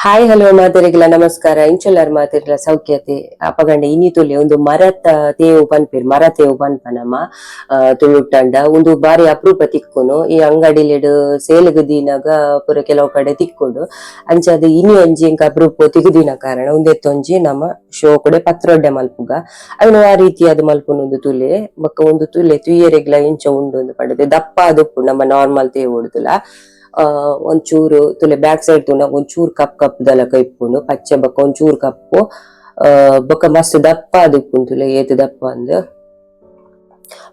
Hi hello ಮಾತೆರಿಗೆಲ್ಲ ನಮಸ್ಕಾರ. ಇಂಚೊಲ್ಲಾರ್ ಮಾತೆರಿಗೆಲ್ಲ ಸೌಖ್ಯತೆ ಅಪಗಂಡ ಇನಿ ತುಲೆ ಒಂದು ಮರತ ತೇವು ಪನ್ಪೆರ್, ಮರ ತೇವು ಪನ್ಪ ನಮ ತುಳುಟಂಡ. ಉಂದು ಬಾರಿ ಅಪರೂಪ ತಿಕ್ಕುನು. ಈ ಅಂಗಡಿಲೆಡ್ ಸೇಲ್ಗ್ ದೀನಗ ಪೂರ ಕೆಲವು ಕಡೆ ತಿಕ್ಕುಂಡು. ಅಂಚಾದ್ ಇನಿ ಒಂಜಿ ಎಂಕ್ ಅಪರೂಪ ತಿಕ್ಕುದಿನ ಕಾರಣ ಉಂದೆತ್ತೊಂಜಿ ನಮ ಶೋಕುಡೆ ಪತ್ರೊಡ್ಡೆ ಮಲ್ಪುಗ. ಐನ್ ಆ ರೀತಿಯಾದ್ ಮಲ್ಪುನು ತುಲೆ. ಬೊಕ್ಕ ಒಂದು ತುಲೆ ತುಯ್ಯರೆಗ್ಲ ಇಂಚ ಉಂಡು ಅಂದ್ ಪಂಡುದು ದಪ್ಪ ಆದುಪ್ಪು ನಮ್ಮ ನಾರ್ಮಲ್ ತೇವುಡುದುಲ. ಒಂಚೂರು ತುಲೆ ಬ್ಯಾಕ್ ಸೈಡ್ ತೂನಗ ಒಂಚೂರು ಕಪ್ ಕಪ್ ದಲಕ ಇಪ್ಪುಂಡು, ಪಚ್ಚೆ ಬೊಕ್ಕ ಒಂಚೂರು ಕಪ್ಪು. ಬೊಕ್ಕ ಮಸ್ತ್ ದಪ್ಪ ಆದಿಪ್ಪುಂಡು. ತುಲೆ ಏತ್ ದಪ್ಪ ಅಂದ್.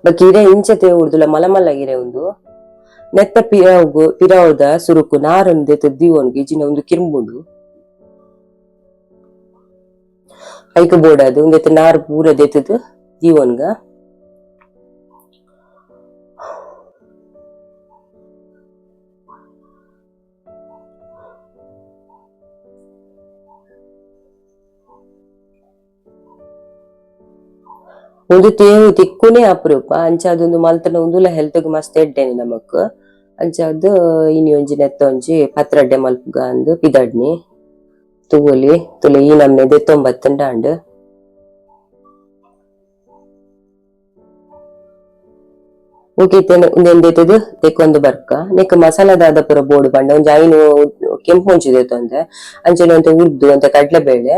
ಬೊಕ್ಕ ಇರೆ ಇಂಚ ತೇವುಡುದುಲ ಮಲ್ಲ ಮಲ್ಲ ಇರೆ ಉಂದು. ನೆತ್ತ ಪಿರವುಗು ಪಿರವುದ ಸುರುಕು ನಾರನ್ ದೆತ್ತ್ ದೀವೊನ್ಗೆ, ಇಜಿಂಡ ಉಂದು ಕಿರ್ಂಬುಂಡು. ಐಕ್ ಬೋಡಾದ್ ಉಂದೆತ ನಾರ್ ಪೂರ ದೆತ್ತ್ದ್ ದೀವೊನ್ಗ. ಉಂದು ತೇವು ತಿಕ್ಕುನೇ ಅಪರೂಪ. ಅಂಚಾದ್ ಉಂದು ಮಲ್ತ್ಂಡ ಉಂದುಲ ಹೆಲ್ತ್ ಗ್ ಮಸ್ತ್ ಎಡ್ಡೆನೆ ನಮಕ್. ಅಂಚಾದ್ ಇನಿ ಒಂಜಿ ನೆತ್ತ ಒಂಜಿ ಪತ್ರಡ್ಡೆ ಮಲ್ಪುಗ ಅಂದ್ ಪಿದಡ್ನಿ. ತೂವೊಲಿ ತುಲೆ ಈ ನಮ್ನೆ ದೆತ್ತೊಂಬತ್ತುಂಡ ಆಂಡ್. ಓಕೆ, ಉಂದೆನ್ ದೆತ್ತ್ದ್ ದೆಕ್ಕೊಂದು ಬರ್ಕ. ನೆಕ್ ಮಸಾಲ ದಾದ ಪೂರ ಬೋಡು ಪಂಡ ಒಂಜಿ 5 ಕೆಂಪು ಮುಂಚಿ ದೆತ್ತೊಂದೆ, ಅಂಚನೆ ಒಂತೆ ಉರ್ದು, ಒಂತೆ ಕಡ್ಲೆಬೇಳೆ,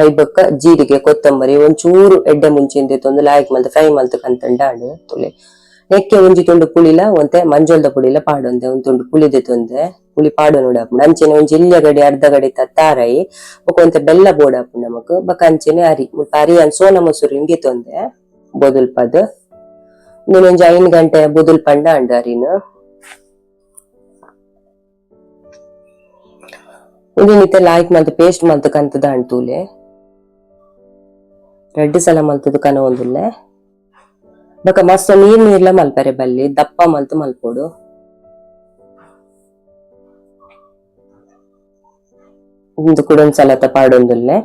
ಐ ಬೊಕ್ಕ ಜೀರಿಗೆ, ಕೊತ್ತಂಬರಿ, ಒಂಚೂರು ಎಡ್ಡೆ ಮುಂಚಿನ್ ದೆತ್ತೊಂದು ಲಾಯಿಕ್ ಮಲ್ತ್ ಫ್ರೈ ಮಲ್ತ್ ಕಂತುಂಡ ಆಂಡ್. ತುಲೆ ನೆಕ್ಕೆ ಒಂಜಿ ತುಂಡು ಪುಳಿಲ ಒಂತೆ ಮಂಜೊಲ್ದ ಪುಡಿಲ ಪಾಡೊಂದೆ. ಒಂಜಿ ತುಂಡು ಪುಳಿ ದೆತ್ತೊಂದೆ, ಪುಳಿ ಪಾಡೊನೊಡು ಆಪುಂಡು. ಅಂಚನೆ ಒಂಜಿ ಎಲ್ಯ ಗಡಿ ಅರ್ಧ ಗಡಿ ತಾರಾಯಿ, ಬೊಕ ಒಂತೆ ಬೆಲ್ಲ ಬೋಡಾಪುಂಡು ನಮಕ್. ಬೊಕ ಅಂಚನೆ ಅರಿ, ಮುಲ್ಪ ಅರಿ ಯಾನ್ ಸೋನ ಮೊಸೂರಿ ದೆತ್ತೊಂದೆ ಬೊದುಲ್ಪದ್. ಉಂದೆನ್ ಒಂಜಿ 5 ಗಂಟೆ ಬೊದುಲ್ ಪಂಡ ಆಂಡ್ ಅರಿನ್. ಉಂದೆನ್ ಇತ್ತೆ ಲಾಯ್ಕ್ ಮಲ್ತ್ ಪೇಸ್ಟ್ ಮಲ್ತ್ ಕಂತುದು ಆಂಡ್. ತೂಲೆ, ರಡ್ಡ್ ಸಲ ಮಲ್ತುದು ಕನವೊಂದುಲ್ಲೆ. ಬೊಕ ಮಸ್ತ್ ನೀರ್ ನೀರ್ಲ ಮಲ್ಪರೆ ಬಲ್ಲಿ, ದಪ್ಪ ಮಲ್ತ್ ಮಲ್ಪೊಡು. ಉಂದು ಕುಡ ಒಂಜಿ ಸಲತ ಪಾಡೊಂದುಲ್ಲೆ.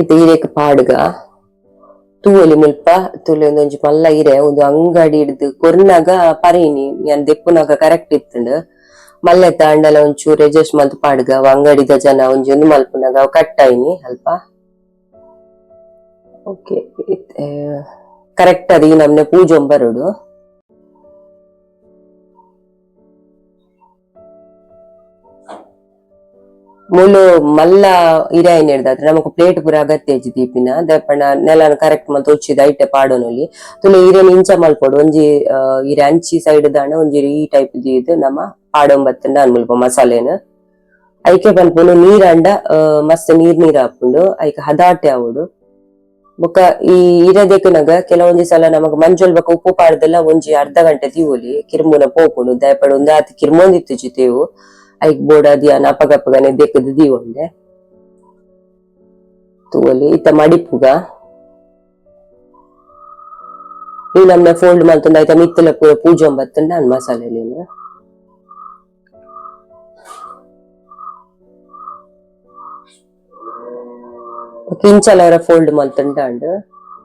ಇತ್ತೆ ಇರೆಕ್ ಪಾಡ್ಗ. ತೂವೊಲಿ ಮುಲ್ಪ ತುಲೆ ಒಂಜಿ ಮಲ್ಲ ಇರೆ. ಉಂದು ಅಂಗಡಿ ಹಿಡ್ದು ಕೊರ್ನಗ ಪರಿನಿ ಯಾನ್ ದೆಪ್ಪುನಗ ಕರೆಕ್ಟ್ ಇತ್ತುಂಡು. ಮಲ್ಲೆತ್ತ ಅಂಡಲ ಒಂಚೂರು ಅಡ್ಜಸ್ಟ್ ಮಲ್ತ್ ಪಾಡ್ಗ. ಅವು ಅಂಗಡಿದ ಜನ ಒಂಜಿ ಉಂದು ಮಲ್ಪುನಗ ಅವು ಕಟ್ ಆಯಿನಿ ಅಲ್ಪ. ಓಕೆ, ಕರೆಕ್ಟ್ ಅದು ಈ ನಮ್ನೆ ಪೂಜೊಂಬರೋಡು. ಮೂಲು ಮಲ್ಲ ಇರೆ ಆಯಿನೆಡ್ದಾತ್ರ ನಮಕ್ ಪ್ಲೇಟ್ ಪೂರ ಅಗತ್ಯ ಇಜ್ಜಿ ದೀಪಿನ. ದಾಯೆ ನೆಲನ್ ಕರೆಕ್ಟ್ ಮಲ್ತ್ ಒಚ್ಚಿದ್ ಐಟೆ ಪಾಡೊನೊಲಿ. ತುಲೆ ಇರೆನ್ ಇಂಚ ಮಲ್ಪೊಡು. ಒಂಜಿ ಇರೆ ಅಂಚಿ ಸೈಡ್ ದಾಂಡ ಒಂಜಿ ಈ ಟೈಪ್ ದೀದ್ ನಮ ಪಾಡೊಂಬತ್ತುಂಡ ಮುಲ್ಪ ಮಸಾಲೆನ್. ಐಕೆ ಪನ್ಪುನು ನೀರಾಂಡ ಮಸ್ತ್ ನೀರ್ ನೀರ್ ಆಪುಂಡು, ಐಕ್ ಹದಾಟೆ ಆವೊಡು. ಬೊಕ್ಕ ಈ ಇರೆ ದೆಕ್ಕುನಗ ಕೆಲವೊಂಜಿ ಸಲ ನಮಕ್ ಮಂಜೊಲ್ ಬೊಕ್ಕ ಉಪ್ಪು ಪಾಡ್ದೆಲ್ಲ ಒಂಜಿ ಅರ್ಧ ಗಂಟೆ ದೀವೊಲಿ, ಕಿರ್ಮುನ ಪೋಪುಂಡು. ದಾಯೆ ಉಂದು ಆತ್ ಕಿರ್ಮೊಂದಿತ್ತುಜಿ ತೇವು. ಐಕ್ ಬೋಡಾದ್ ಯಾನ್ ಅಪಗಪಗನೆ ದೆಕ್ಕುದು ದೀವೊಂಡೆ. ತೂವೊಲಿ, ಇತ್ತ ಮಡಿಪುಗ. ಈ ನಮ್ನೆ ಫೋಲ್ಡ್ ಮಲ್ತೊಂದು ಐತ ಮಿತ್ತುಲ ಪೂರ ಪೂಜೊಂಬತ್ತುಂಡ ಮಸಾಲೆಲೆನ್. ಇಂಚಲ ಫೋಲ್ಡ್ ಮಲ್ತುಂಡ ಆಂಡ್.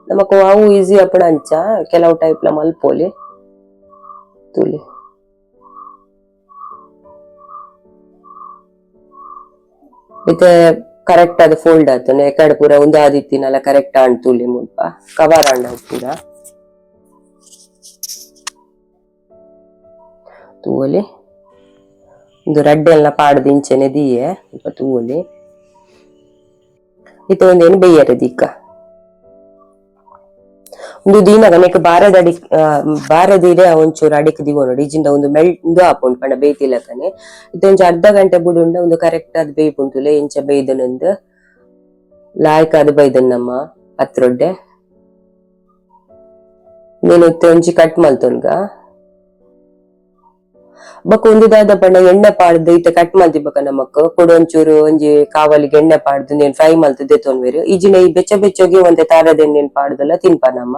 ನಮಕ್ ಅವು ಈಸಿ ಆಪುಂಡು. ಅಂಚ ಕೆಲವು ಟೈಪ್ ಲ ಮಲ್ಪೊಲಿ. ತೂಲಿ, ಇತ್ತೆ ಕರೆಕ್ಟ್ ಆದ್ ಫೋಲ್ಡ್ ಆತುಂಡು. ಎಕಡೆ ಪೂರ ಉಂದು ಆದಿತ್ತಿನಲ ಕರೆಕ್ಟ್ ಆಂಡ್. ತೂಲಿ, ಮುಲ್ಪ ಕವರ್ ಆಂಡ್ ಅವು ಪೂರ. ತೂವೊಲಿ, ಉಂದು ರಡ್ಡೆಲ್ನ ಪಾಡ್ದ್ ಇಂಚನೆ ದೀಯೆ ಮುಲ್ಪ. ತೂವೊಲಿ, ಇತ್ತೆ ಉಂದೆನ್ ಬೇಯರೆ ದೀಕ. ಉಂದು ದೀನಗ ನೆಕ್ ಬಾರದ ಅಡಿ ಬಾರದ ಇರೆ ಒಂಚೂರು ಅಡಿಕ್ ದೀವೊನೊಡು, ಇಜಿಂಡ ಉಂದು ಮೆಲ್ ಉಂದು ಆಪುಂಡು ಪಂಡ ಬೇಯ್ತಿಲಕನೆ. ಇತ್ತೆ ಒಂಜಿ ಅರ್ಧ ಗಂಟೆ ಬುಡುಂಡ ಉಂದು ಕರೆಕ್ಟ್ ಆದ್ ಬೇಯ್ಪುಂಡು. ತೂಲೆ ಇಂಚ ಬೇಯ್ದನಂದ್, ಲಾಯ್ಕ್ ಆದ್ ಬೈದನ್ ನಮ್ಮ ಪತ್ರೊಡ್ಡೆ. ಉಂದೆನ್ ಇತ್ತೆ ಒಂಜಿ ಕಟ್ ಮಲ್ತೊನ್ಗ. ಬೊಕ ಉಂದು ದಾದ ಪಂಡ ಎಣ್ಣೆ ಪಾಡ್ದ್ ಇತ್ತೆ ಕಟ್ ಮಲ್ತಿ ಬೊಕ ನಮಕ್ ಕುಡ ಒಂಚೂರು ಒಂಜಿ ಕಾವಲಿಗ್ ಎಣ್ಣೆ ಪಾಡ್ದ್ ಉಂದೆನ್ ಫ್ರೈ ಮಲ್ತ್ ದೆತ್ತೊನ್ವೆರ್. ಇಜಿಂಡ ಈ ಬೆಚ್ಚ ಬೆಚ್ಚಗೆ ಒಂತೆ ತಾರದ ಎಣ್ಣೆನ್ ಪಾಡ್ದಲ ತಿನ್ಪ ನಮ.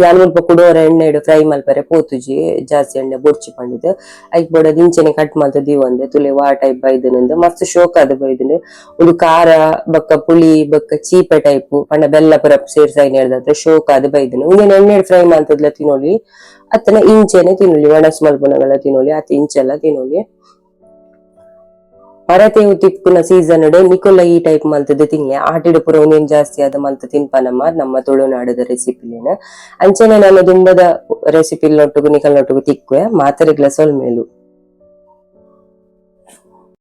ಯಾನ್ ಮುಲ್ಪ ಕುಡೋರ ಎಣ್ಣೆಡ್ ಫ್ರೈ ಮಲ್ಪರೆ ಪೋತುಜಿ, ಜಾಸ್ತಿ ಎಣ್ಣೆ ಬೊಡ್ಚಿ ಪಂಡುದು. ಐಕ್ ಬೋಡಾದ್ ಇಂಚನೆ ಕಟ್ ಮಲ್ತ್ ದೀವೊಂದೆ. ತುಲೆ ವಾ ಟೈಪ್ ಬೈದುಂಡು, ಮಸ್ತ್ ಶೋಕ್ ಆದ್ ಬೈದುಂಡು. ಉಂದು ಖಾರ ಬೊಕ್ಕ ಪುಳಿ ಬೊಕ್ಕ ಚೀಪೆ ಟೈಪ್ ಪಂಡ ಬೆಲ್ಲ ಪೂರ ಸೇರ್ಸಾಯಿನೆಡ್ದಾತ್ರ ಶೋಕ್ ಆದ್ ಬೈದುಂಡು. ಉಂದೆನ್ ಎಣ್ಣೆಡ್ ಫ್ರೈ ಮಲ್ತುದ್ಲ ತಿನೊಲಿ. ಅತ್ತನ ಇಂಚೆನೆ ತಿನೊಲಿ, ಒಣಸ್ ಮಲ್ಪುನಗಲ ತಿನೊಲಿ, ಅತ್ತ ಇಂಚೆಲ ತಿನೊಲಿ. ಮರತೇವು ತಿಕ್ಕುನ ಸೀಸನ್ ನಿಕೋಲ ಈ ಟೈಪ್ ಮಲ್ತದ ತಿನ್ಲೆ. ಆಟಿಡ್ ಪೂರ ಒಂದೇನ್ ಜಾಸ್ತಿ ಆದ್ ಮಲ್ತ್ ತಿನ್ಪನಮ್ಮ ನಮ್ಮ ತುಳುನಾಡದ ರೆಸಿಪಿಲೇನ. ಅಂಚನೆ ನಾನು ದುಂಬದ ರೆಸಿಪಿ ನೊಟ್ಟುಗು ನಿಕಲ್ನೊಟ್ಟುಗು ತಿಕ್ಕುವೆ. ಮಾತೆರೆಗ್ಲ ಸೊಲ್ಮೆಲು.